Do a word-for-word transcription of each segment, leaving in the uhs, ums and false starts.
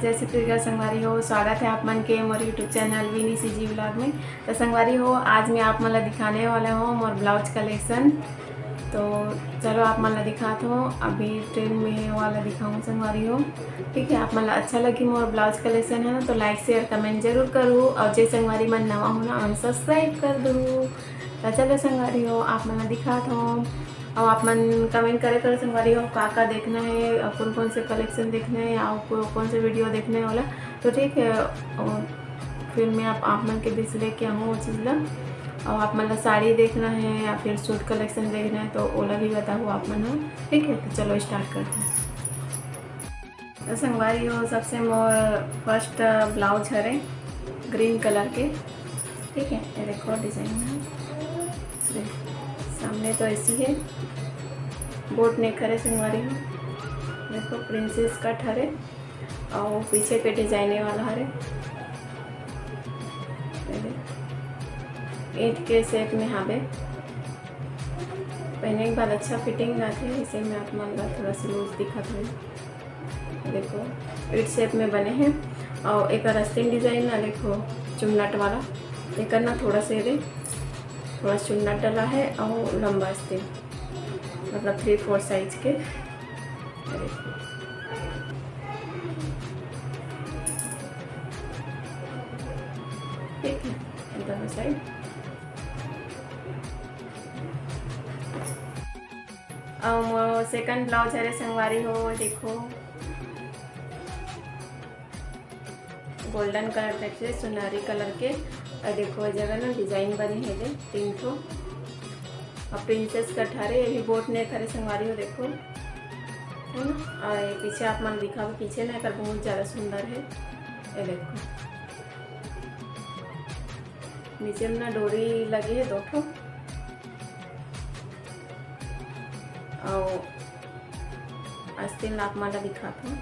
जय श्री कृष्ण संगवारी हो, स्वागत है आप मन के मोर YouTube चैनल विनी सीजी व्लॉग में। तो संगवारी हो, आज मैं आप मन ला दिखाने वाला हूँ मोर ब्लाउज कलेक्शन। तो चलो आप मन ला दिखात हूँ, अभी ट्रेंड में है वाला दिखाऊँ संगवारी हो। ठीक है, आप मन ला अच्छा लगी मोर ब्लाउज कलेक्शन है ना, तो लाइक शेयर कमेंट जरूर करू, और जे संगवारी मन नवा हो ना, मन सब्सक्राइब कर दू। तो चलो संगवारी हो, आप मन ला दिखात हूँ, और आप मन कमेंट करे करो संगवारी हो, का का देखना है और कौन कौन से कलेक्शन देखना है और को-, कौन से वीडियो देखने वाला। तो ठीक है, और फिर मैं आप, आप मन के बीच लेके आऊँ वो चीज़ ला। और आप मन ला साड़ी देखना है या फिर सूट कलेक्शन देखना है, तो ओला भी बताओ आप मन ह। ठीक है, तो चलो स्टार्ट करते हैं। तो संगवारी हो, सबसे मोर फर्स्ट ब्लाउज हरे ग्रीन कलर के। ठीक है, ये देखो डिजाइन है, देख, सामने तो ऐसी है, बोट नेक हरे संगवारी हो। देखो प्रिंसेस कट हरे और पीछे के डिजाइने वाला हरे, ये देख, ईंट के शेप में हावे। पहने के बाद अच्छा फिटिंग आथे, इसे में आप मन ला थोड़ा सा लूज दिखत हुए। देखो ईंट शेप में बने हैं और एक आस्तीन डिजाइन ना, देखो चुन्नट वाला, एक ना थोड़ा से दे, थोड़ा चुन्नट डला है और लंबा आस्तीन, मतलब थ्री फोर साइज के। ये देखो। ठीक है, दोनों साइड। और सेकंड ब्लाउज हरे संगवारी हो, देखो गोल्डन कलर टाइप से सुनहरी कलर के। और देखो ये जगह ना डिजाइन बनी है, दे तीन ठो। और प्रिंसेस कट हरे, ये भी बोट नेक हरे संगवारी हो, देखो, है ना। और ये पीछे आप मन दिखाओ, पीछे ना एकर बहुत ज्यादा सुंदर है। ये देखो नीचे में ना डोरी लगे है दो ठो। और आस्तीन ला आप मन ला दिखात हूँ।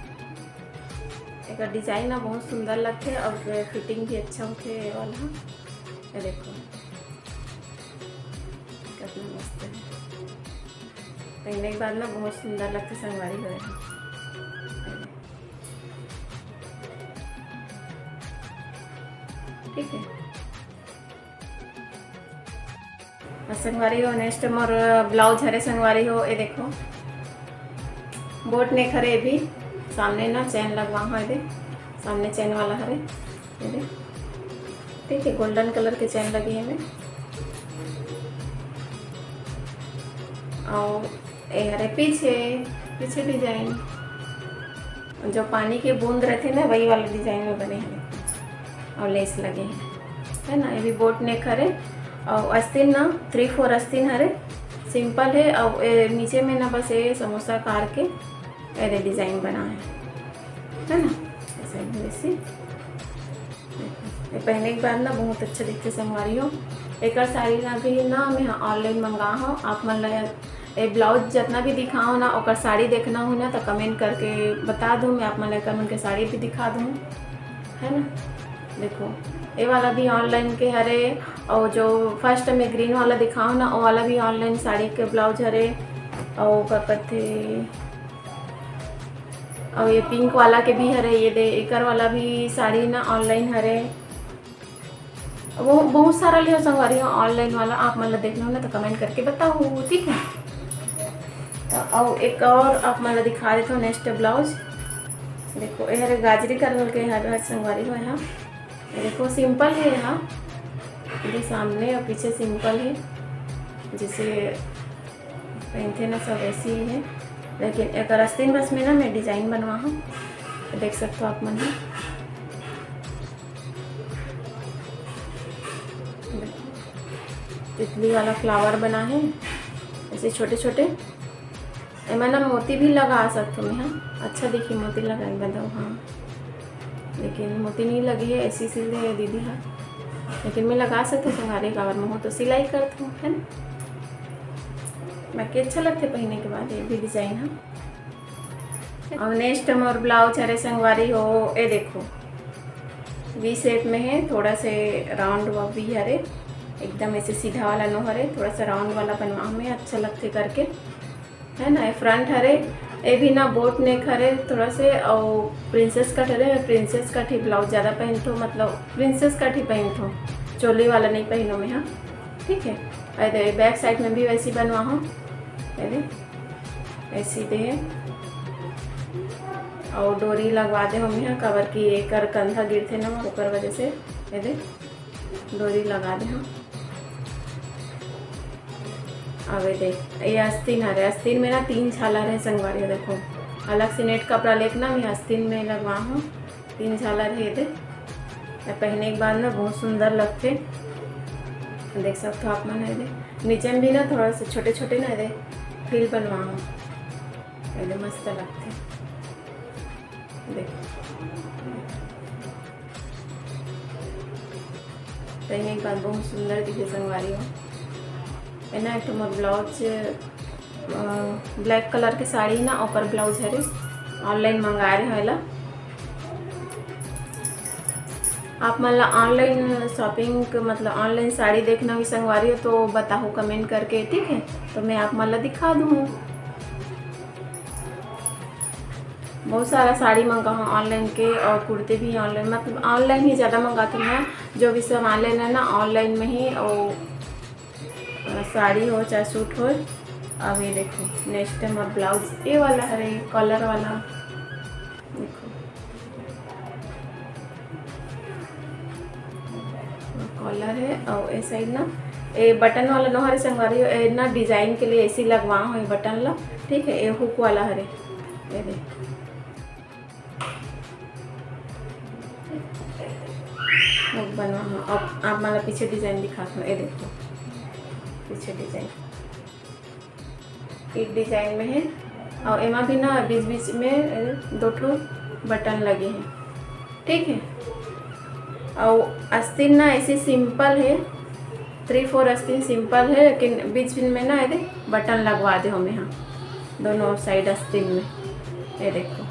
एकर डिजाइन ना बहुत सुंदर लगथे और फिटिंग भी अच्छा होथे ये वाला। ये देखो कितना मस्त है, पहने के बाद ना बहुत सुंदर लगथे संगवारी हो। ठीक है, और संगवारी हो, नेक्स्ट मोर ब्लाउज हरे संगवारी हो, ये देखो बोट नेक हरे, ये भी सामने ना चेन लगवा हो, ये दे सामने चेन वाला हरे, ये दे। ठीक है, गोल्डन कलर के चेन लगे है में। और ये हरे पीछे, पीछे डिजाइन जो पानी के बूंद रहथे ना, वही वाला डिजाइन में बने हैं और लेस लगे हैं, है ना। ये भी बोट नेक हरे और आस्तीन ना थ्री फोर आस्तीन हरे, सिंपल है। और ये नीचे में ना बस ये समोसा कार के ये डिजाइन बना है, है ना, ऐसे वैसे। ये पहने के बाद ना बहुत अच्छा दिखथे संगवारी हो। एकर साड़ी ना भी ना मैं ऑनलाइन मंगा हूँ। आप मन ला ये ब्लाउज जितना भी दिखाओ ना, ओकर साड़ी देखना हो ना, तो कमेंट करके बता दो, मैं आप मन ला एकर मन के साड़ी भी दिखा दूँ, है ना। देखो ये वाला भी ऑनलाइन के हरे, और जो फर्स्ट में ग्रीन वाला दिखाओ ना, वो वाला भी ऑनलाइन साड़ी के ब्लाउज हरे, और का कथे, और ये पिंक वाला के भी हरे, ये दे एकर वाला भी साड़ी ना ऑनलाइन हरे। वो बहुत सारा लियो संगवारी हो ऑनलाइन वाला, आप मन ला देखना हो ना तो कमेंट करके बताओ, ठीक है। और एक और आप मन ला दिखा देता हूँ नेक्स्ट ब्लाउज। देखो ये हरे गाजरी कलर के हरे संगवारी हो यहाँ। ये देखो सिंपल है यहाँ, ये सामने और पीछे सिंपल है, जैसे पहनथे ना सब ऐसे ही है, लेकिन एक आस्तीन बस में ना मैं डिजाइन बनवा हूँ, तो देख सकते हो आप मन ह। तितली वाला फ्लावर बना है ऐसे छोटे छोटे। एमा ना मोती भी लगा सकथो मैं, हाँ, अच्छा दिखी मोती लगा के बताओ। हाँ, लेकिन मोती नहीं लगे है, ऐसी सिल दे है दीदी हा, लेकिन मैं लगा सकथो संगवारी, काबर मैं हो तो सिलाई करथो, है ना। बाकी अच्छा लगथे पहने के बाद ये भी डिजाइन हा। और नेक्स्ट मोर ब्लाउज हरे संगवारी हो, ये देखो वी शेप में है, थोड़ा से राउंड वी हरे, एकदम ऐसे सीधा वाला नो हरे, थोड़ा सा राउंड वाला बनवा में अच्छा लगथे करके, है ना। ये फ्रंट हरे ये भी ना boat neck हरे थोड़ा से, और princess cut हरे। मैं princess cut ही blouse ज़्यादा पहनथो, मतलब princess cut ही पहनथो, चोली वाला नहीं पहनो मैं, हाँ, ठीक है। और इधर back side में भी वैसी बनवा हूँ, ये दे, ऐसी दे है, और डोरी लगवा दे हूँ मैं, काबर कि एकर कंधा गिरथे ना, ओकर वजह से ये दे डोरी लगा दे हूँ। अबे देख, ये आस्तीन हरे, आस्तीन में ना तीन झालर है संगवारी हो, देखो, अलग से net कपड़ा लेके ना मैं आस्तीन में लगवा हूँ, तीन झालर है दे। ये पहने के बाद ना बहुत सुंदर लगथे, देख सकते हो आप मन। ये दे नीचे में भी ना थोड़ा सा छोटे छोटे ना, ये दे, फ्रिल बनवा हूँ, ये दे मस्त लगथे। देख, पहने के बाद बहुत सुंदर दिखे संगवारी हो। है ना, एक ठो मोर blouse, अ, black colour के साड़ी ना, ओकर blouse हरे, online मंगाए रहे हला। आप मन ला online shopping के, मतलब online साड़ी देखना भी संगवारी हो तो बताओ comment करके, ठीक है, तो मैं आप मन ला दिखा दूँ। बहुत सारा साड़ी मंगा हूँ online के, और कुर्ती भी online, मतलब online ही ज़्यादा मंगाती हूँ मैं। जो भी सामान लेना है ना, online में ही, और अ, साड़ी हो चाहे सूट हो। अब ये देखो, next time अब blouse ये वाला हरे, collar वाला, देखो, collar है, और ये side ना, ये button वाला नो हरे संगवारी हो, ये ना design के लिए ऐसी लगवा हूँ ये button ला, ठीक है। ये hook वाला हरे, ये देखो, hook बनवा हूँ। अब आप मन ला पीछे design दिखात हूँ, ये देखो, पीछे design, ये design में है, और एमा भी ना बीच बीच में दो ठो button लगे हैं, ठीक है। और आस्तीन ना ऐसे simple है, three four आस्तीन simple है, लेकिन बीच बीच में ना ये दे button लगवा दे हमें, हाँ, दोनों side आस्तीन में, ये देखो।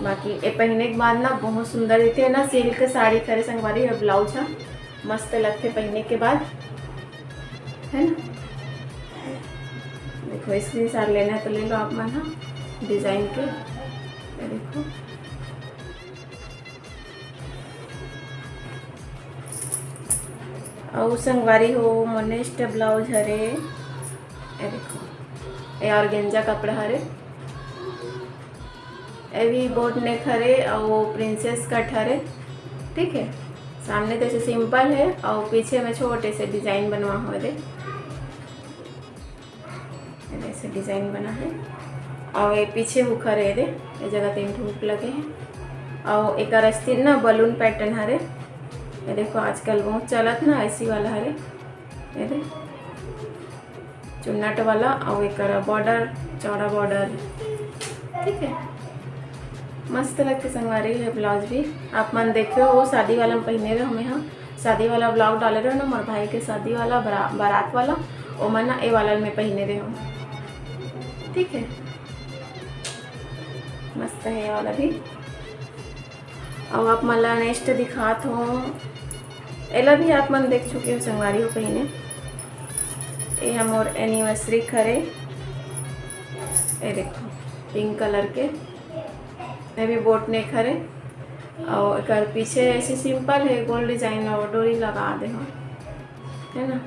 बाकी ये पहने के बाद ना बहुत सुंदर दिखथे ना, silk साड़ी हरे संगवारी, और blouse हा मस्त लगथे पहने के बाद, है ना। देखो, screenshot लेना है तो ले लो आप मन, हाँ, design के। ये देखो, अउ संगवारी हो, मोर next blouse हरे, ये देखो, ये organza कपड़ा हरे, ये भी boat neck हरे अउ princess cut हरे, ठीक है। सामने तो ऐसे simple है अउ पीछे में छोटे से design बनवा हुआ दे, ऐसे design बना है। अउ ये पीछे hook हरे दे, ये जगह तीन ठो hook लगे हैं। अउ एकर आस्तीन ना balloon pattern हरे, ये देखो आजकल बहुत चलत ना ऐसी वाला हरे, ये दे चुन्नट वाला, अउ एकर border, चौड़ा border, ठीक है। मस्त लगथे संगवारी, ये blouse भी आप मन देखे हो, शादी वाला में पहने रहे हमें, हाँ, शादी वाला vlog डाले रहे ना, मोर भाई के शादी वाला, बरा-, बारात वाला, ओमन ना ए वाला में पहने रहे हो, ठीक है। मस्त है ये वाला भी। अउ आप मन ला next दिखात हो, एला भी आप मन देख चुके हो संगवारी हो पहने। ये ह मोर anniversary हरे, ये देखो pink colour के, ये भी boat neck हरे। अउ एकर पीछे ऐसे simple है, गोल design अउ डोरी लगा दे हो, है ना।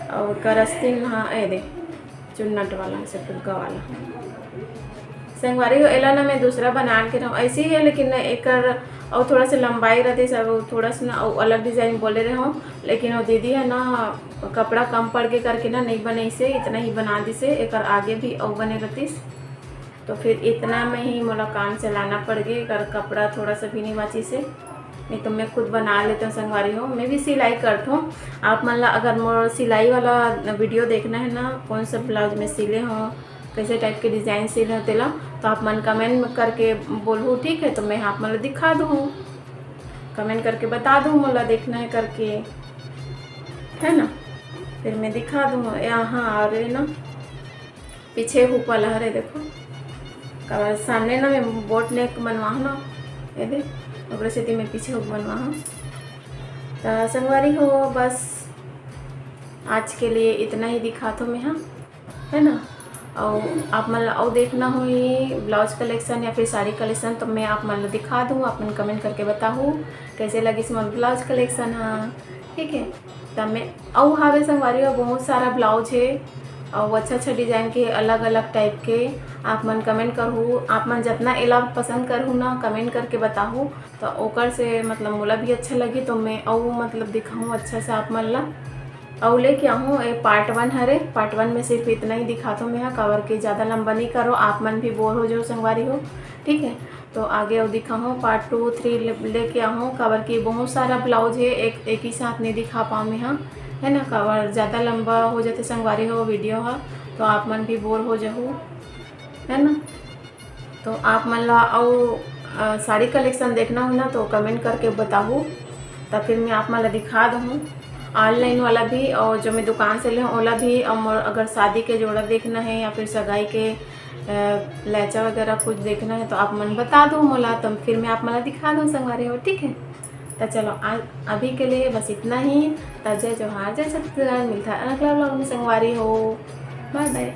अउ एकर आस्तीन हा, ये दे चुन्नट वाला, ऐसे फुग्गा वाला। संगवारी हो, एला ना मैं दूसरा बना के रहूँ, ऐसे ही है, लेकिन ना एकर अउ थोड़ा सा लंबाई रहती सब, थोड़ा सा ना अउ अलग design बोले रहूँ, लेकिन वो दीदी है ना, कपड़ा कम पड़ के करके ना नहीं बनइसे, इतना ही बना दिसे। एकर आगे भी अउ बने रहतीस, तो फिर इतना में ही मोला काम चलाना पड़ गए, एकर कपड़ा थोड़ा सा भी नहीं बाँचिस हे, नहीं तो मैं खुद बना लेते हूँ संगवारी हो। मैं भी सिलाई करत हूँ। आप मन ला अगर मोर सिलाई वाला video देखना है ना, कौन सा blouse में सिले हो, कैसे type के design सिले हो तेला, तो आप मन comment में करके बोलहू, ठीक है, तो मैं आप मन ला दिखा दूँ, comment करके बता दूँ मोला देखना है करके, है ना, फिर मैं दिखा दूँ। यहाँ और ये ना पीछे hook वाला हरे, देखो, काबर सामने ना मैं boat neck बनवा हूँ ना, ये दे, ओकरे सेती मैं पीछे hook बनवा हूँ। तो संगवारी हो, बस आज के लिए इतना ही दिखात हो मैं, हाँ, है ना। अउ आप मन ला अउ देखना होही ब्लाउज कलेक्शन या फिर साड़ी कलेक्शन, तो मैं आप मन ला दिखा दूँ। आप मन कमेंट करके बताहू कैसे लगिस मोर ब्लाउज कलेक्शन हा, ठीक है। त मैं अउ हावे संगवारी हो, बहुत सारा ब्लाउज हे अउ अच्छा अच्छा डिजाइन के, अलग अलग टाइप के। आप मन कमेंट करहू, आप मन जतना एला पसंद करहू ना, कमेंट करके बताहू, तो ओकर से मतलब मोला भी अच्छा लगी, तो मैं अउ मतलब दिखाहूँ अच्छा से आप मन ला। अउ लेके आहूँ, ए पार्ट वन हरे, पार्ट वन में सिर्फ इतना ही दिखाथों मैं हा, काबर के ज़्यादा लंबा नहीं करो, आप मन भी बोर हो जाओ संगवारी हो, ठीक है। तो आगे अउ दिखाहूँ, पार्ट टू थ्री लेके आहूँ, काबर कि बहुत सारा ब्लाउज हे, एक एक ही साथ नहीं दिखा पाऊँ मैं हा, है ना, काबर ज़्यादा लंबा हो जाते संगवारी हो वीडियो हा, तो आप मन भी बोर हो जाहू, है ना। तो आप मन ला अउ अ, साड़ी कलेक्शन देखना हो ना, तो कमेंट करके बताहू, तब फिर मैं आप मन ला दिखा दूँ। ऑनलाइन वाला भी और जो मैं दुकान से ले हूँ ओला भी, और मोर अगर शादी के जोड़ा देखना है या फिर सगाई के अ, लहचा वगैरह कुछ देखना है तो आप मन बता दो मोला, तो फिर मैं आप मन ला दिखा दूँ संगवारी हो, ठीक है। तो चलो आज अभी के लिए बस इतना ही। तो जय जोहार, जय छत्तीसगढ़, मिलता है अगला ब्लॉग में संगवारी हो, बाय बाय।